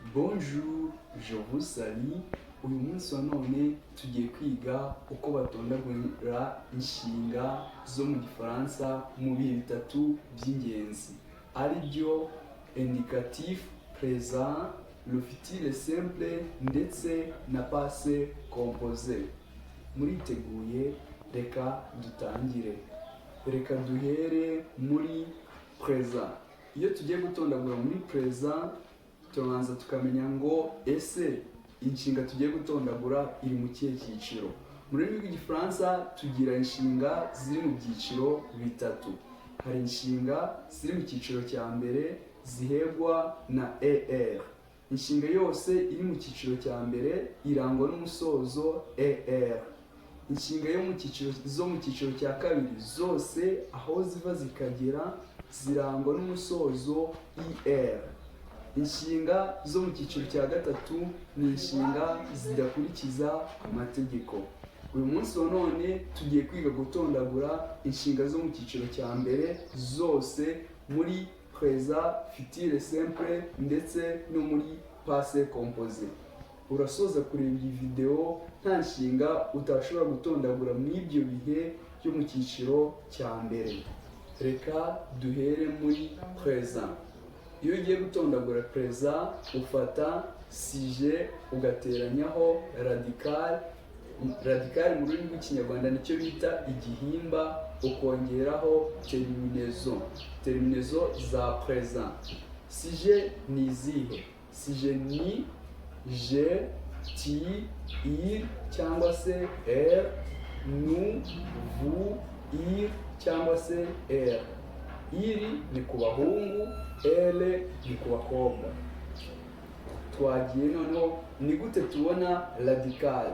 Bonjour, je vous salue. Uyu munsi wa none tugiye kwiga uko batondagura inshinga zo mu Gifaransa mu bihe bitatu by'ingenzi, ari byo indicatif présent, le futur simple ndetse na passé composé. Muriteguye? Reka dutangire. Reka duhere muri présent. Iyo tugiye gutondagura muri présent, turabanza tukamenya ngo ese inshinga tugiye gutondagura iri mu kihe cyiciro? Mu rurimi rw'Igifaransa tugira inshinga ziri mu byiciro bitatu. Hari inshinga ziri mu cyiciro cya mbere zihegwa na er. Inshinga yose iri mu cyiciro cya mbere irangwa n'umusozo er. Inshinga yo mu cyiciro zo mu cyiciro cya kabiri zose, aho ziva zikagera, zirangwa n'umusozo ir. Inshinga zo mu cyiciro cya gatatu ni inshinga zidakurikiza amategeko. Uyu munsi wa none tugiye kwiga gutondagura inshinga zo mu cyiciro cya mbere zose muri présent, futur simple ndetse no muri passé composé. Urasoza kureba iyi video nta nshinga utashobora gutondagura mu ibyo bihe byo mu cyiciro cya mbere. Reka duhere muri présent. Iyo ugiye gutondagura présent, ufata sujet ugateranyaho radical. Radical mu rurimi rw'Ikinyarwanda nicyo bita igihimba, ukongeraho terminaison, terminaison za présent. Sujet ni izihe? Sujet ni je, tu, il cyangwa se elle, nous, vous, ils cyangwa se elles. Il ni ku bahungu, elle ni ku bakobwa. Twagiye. Noneho ni gute tubona radical?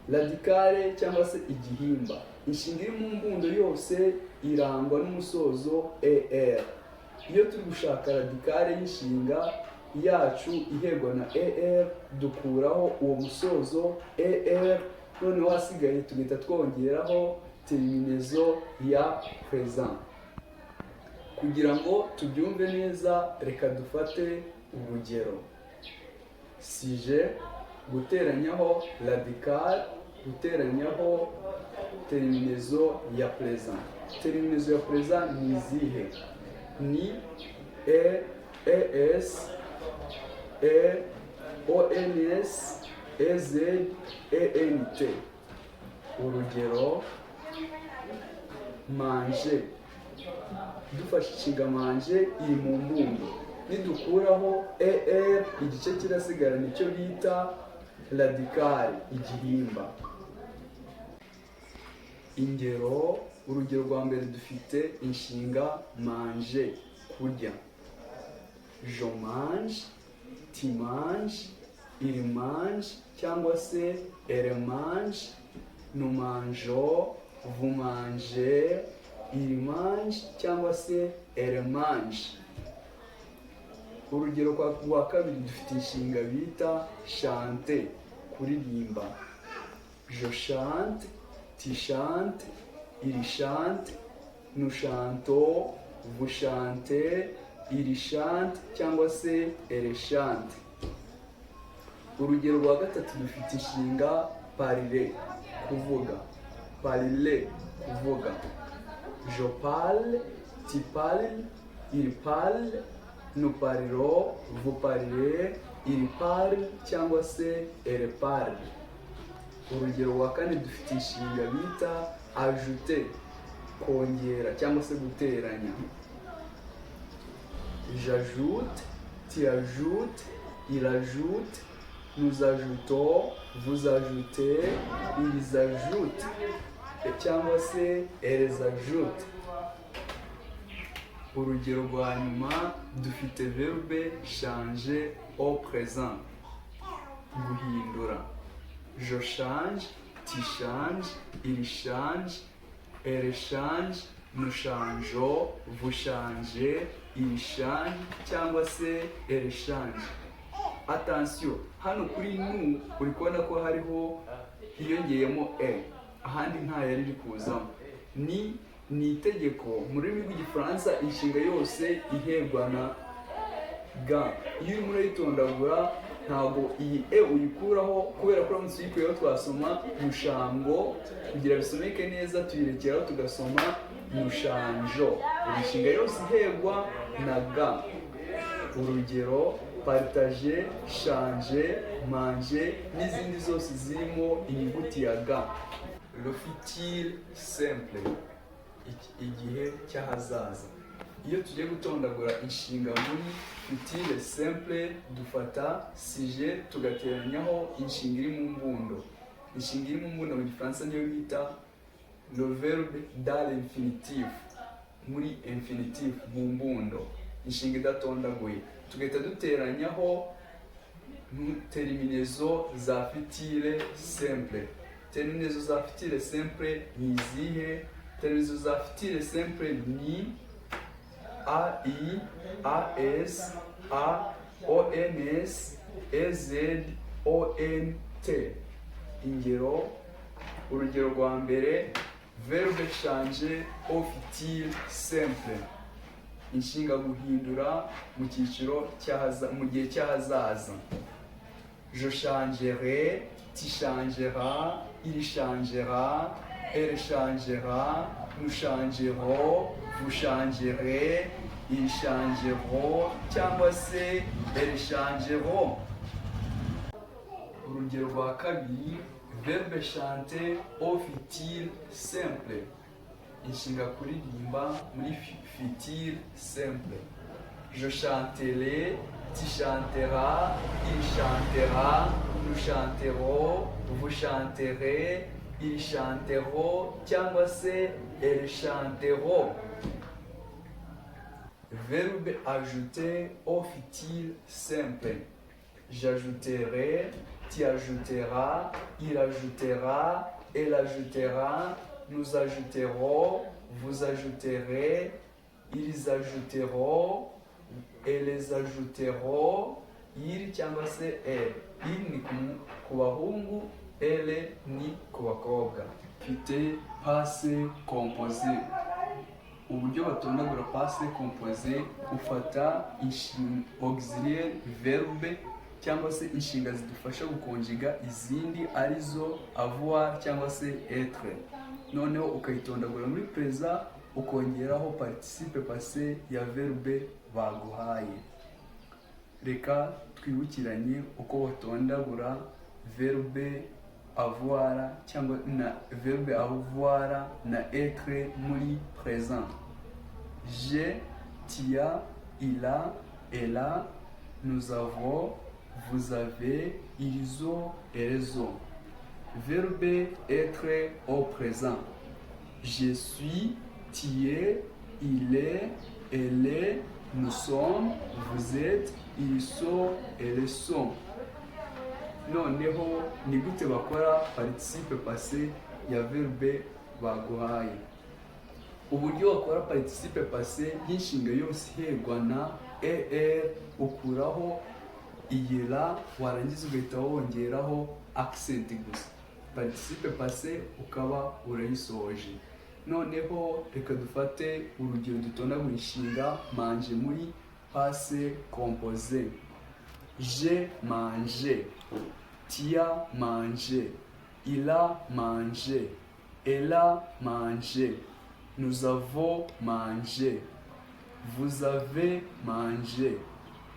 Radical cyangwa se igihimba: inshinga iri mu mbundo yose irangwa n'umusozo er. Iyo turi gushaka radical y'inshinga yacu ihegwa na er, dukuraho uwo musozo er, noneho hasigaye tugahita twongeraho terminaison ya présent. Kugira ngo tubyumve neza, reka dufate urugero: sujet guteranyaho radical guteranyaho terminaison ya présent. Terminaison ya présent ni izihe? Ni e, es, e, ons, ez, ent. Urugero: manger. Dufashe inshinga manger, iri mu mbundo. Nidukuraho er, igice kirasigara nicyo bita radical, igihimba. Ingero: urugero rwa mbere, dufite inshinga manger, kurya. Je mange, tu manges, il mange cyangwa se elle mange, nous mangeons, vous mangez, ils mangent cyangwa se elles mangent. Urugero rwa kabiri, dufite inshinga bita chanter, kuririmba. Je chante, tu chantes, il chante, nous chantons, vous chantez, ils chantent cyangwa se elles chantent. Urugero rwa gatatu, dufite inshinga parler, kuvuga. Parler, kuvuga. Je parle, tu parles, il parle, nous parlons, vous parlez, ils parlent cyangwa se elles parlent. Urugero rwa kane, dufite inshinga bita ajouter, kongera cyangwa se guteranya. J'ajoute, tu ajoutes, il ajoute, nous ajoutons, vous ajoutez, ils ajoutent cyangwa se elles ajoutent. Urugero rwa nyuma, dufite verbe changer au présent, guhindura. Je change, tu changes, il change, elle change, nous changeons, vous changez, ils changent cyangwa se elles changent. Attention, hano kuri nous uri kubona ko hariho hiyongeyemo e, ahandi nta yari iri kuzamo. Ni itegeko mu rurimi rw'Igifaransa: inshinga yose iherwa na ga, iyo urimo urayitondagura Ntabwo iyi e uyikuraho, kubera ko uramutse uyikuyeho twasoma mushango. Kugira bisomeke neza, tuyirekeraho tugasoma mushanjo. Inshinga yose ihegwa na ga. Urugero: partager, changer, manger n'izindi zose zirimo inyuguti ya ga. Le futur simple, igihe cy'ahazaza. Iyo tugiye gutondagura inshinga muri futur simple, dufata sujet tugateranyaho inshinga iri mu mbundo. Inshinga iri mu mbundo mu Gifaransa niyo bita le verbe dans l'infinitif, muri infinitif, mu mbundo, inshinga idatondaguye, tugahita duteranyaho terminaison za futur simple. Terminaison za futur simple ni izihe? Terminaison za futur simple ni a i, a s, a, o n s, e z, o n t. Ingero, urugero rwa mbere: verbe changer au futur simple, inshinga guhindura mu cyiciro mu gihe cy'ahazaza: je changerai, tu changeras, il changera, elle changera, nous changerons, vous changerez, ils changeront cyangwa se elles changeront. Urugero rwa kabiri: verbe chanter au futur simple, inshinga kuririmba muri futur simple: je chanterai, tu chanteras, il chantera, nous chanterons, vous chanterez, ils chanteront cyangwa se elles chanteront. Verbe ajouter au futur simple: j'ajouterai, tu ajouteras, il ajoutera, elle ajoutera, nous ajouterons, vous ajouterez, ils ajouteront, elles ajouteront. Il cyangwa se elle, il ni ku bahungu, elle ni ku bakobwa. Mfite passé composé. Uburyo batondagura passé composé: ufata auxiliaire verbe cyangwa se inshinga zidufasha gukonjiga izindi, arizo avoir cyangwa se être, noneho ukayitondagura muri présent, ukongeraho participe passé ya verbe baguhaye. Reka twibukiranye uko batondagura verbe avoir cyangwa na verbe avoir na être muri présent: j'ai, tu as, il a, elle a, nous avons, vous avez, ils ont, elles ont. Verbe être au présent: je suis, tu es, il est, elle est, nous sommes, vous êtes, ils sont, elles sont. Noneho ni gute bakora participe passé ya verbe baguhaye? Uburyo bakora participe passé y'inshinga yose iherwa na er: ukuraho iyi la, warangiza ugahita wongeraho accent gusa, participe passé ukaba urayisoje. Noneho reka dufate urugero, dutondagura inshinga manger muri passé composé: j'ai mangé, tu as mangé, il a mangé, elle a mangé, nous avons mangé, vous avez mangé,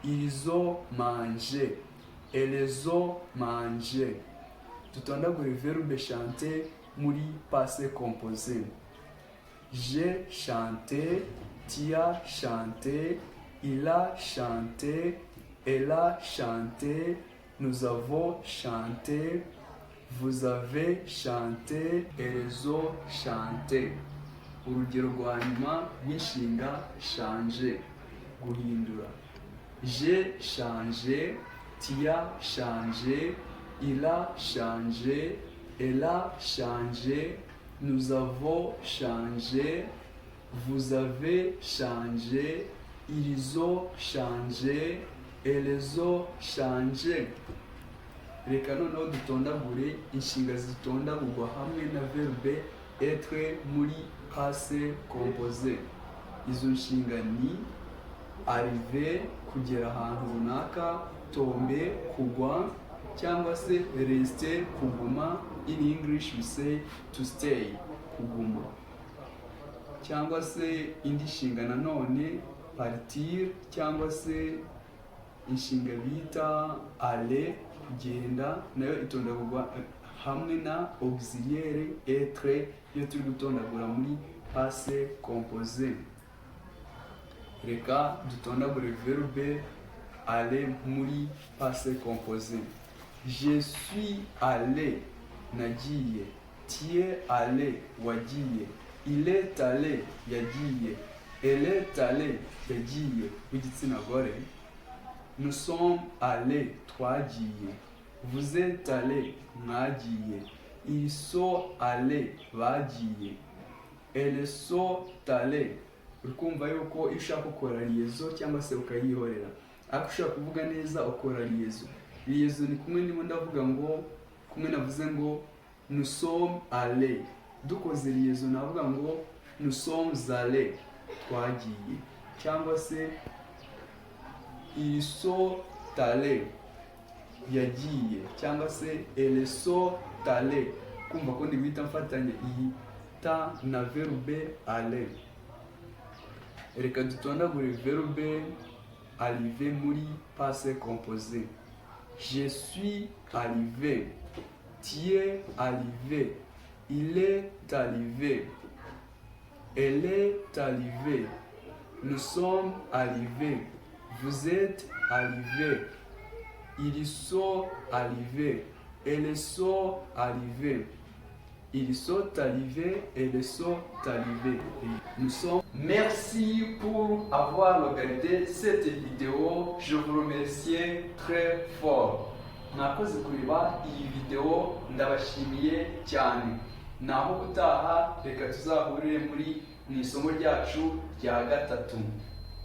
ils ont mangé, elles ont mangé. Tutondagure verbe chanter muri passé composé: j'ai chanté, tu as chanté, il a chanté, elle a chanté, nous avons chanté, vous avez chanté, elles ont chanté. Urugero rwa nyuma rw'inshinga changer, guhindura: j'ai changé, tu as changé, il a changé, elle a changé, nous avons changé, vous avez changé, ils ont changé, elles ont changé. Reka noneho dutondagure inshinga zitondagurwa hamwe na verbe être muri passé composé. Izo nshinga ni arriver, kugera ahantu runaka, Tomber, kugwa, cyangwa se rester, kuguma. In English we say to stay, kuguma. Cyangwa se indi nshinga nanone partir, cyangwa se inshinga bita aller, kugenda, nayo itondagurwa hamwe na auxiliaire être iyo turi gutondagura muri passé composé. Reka dutondagure verbe aller muri passé composé. Je suis allé, nagiye. Tu es allé, wagiye. Il est allé, yagiye. Elle est allée, yagiye, w'igitsina gore. Nous sommes allés, twagiye. Vous êtes allés, mwagiye. Ils sont allés, bagiye. Elles sont allées. Uri kumva yuko iyo ushaka ukora liaison cyangwa se ukayihorera, ariko ushaka kuvuga neza ukora liaison. Liaison ni kumwe ndimo ndavuga ngo, kumwe navuze ngo nous sommes allés, dukoze liaison navuga ngo nous sommes allés, twagiye, cyangwa se ils sont allés, yagiye, cyangwa se elles sont allées. Kumva ko ndi guhita mfatanya iyi ta na verbe aller. Reka dutondagure verbe arriver muri passé composé. Je suis arrivé, tu es arrivé, il est arrivé, elle est arrivée, nous sommes arrivés, vous êtes arrivés, ils sont arrivés, elles sont arrivées. Ils sont arrivés, elles sont arrivées. Nous sommes. Merci pour avoir regardé cette vidéo. Je vous remercie très fort. Mwakoze kureba iyi video, ndabashimiye cyane. Naho ubutaha, reka tuzahurire muri mu isomo ryacu rya gatatu.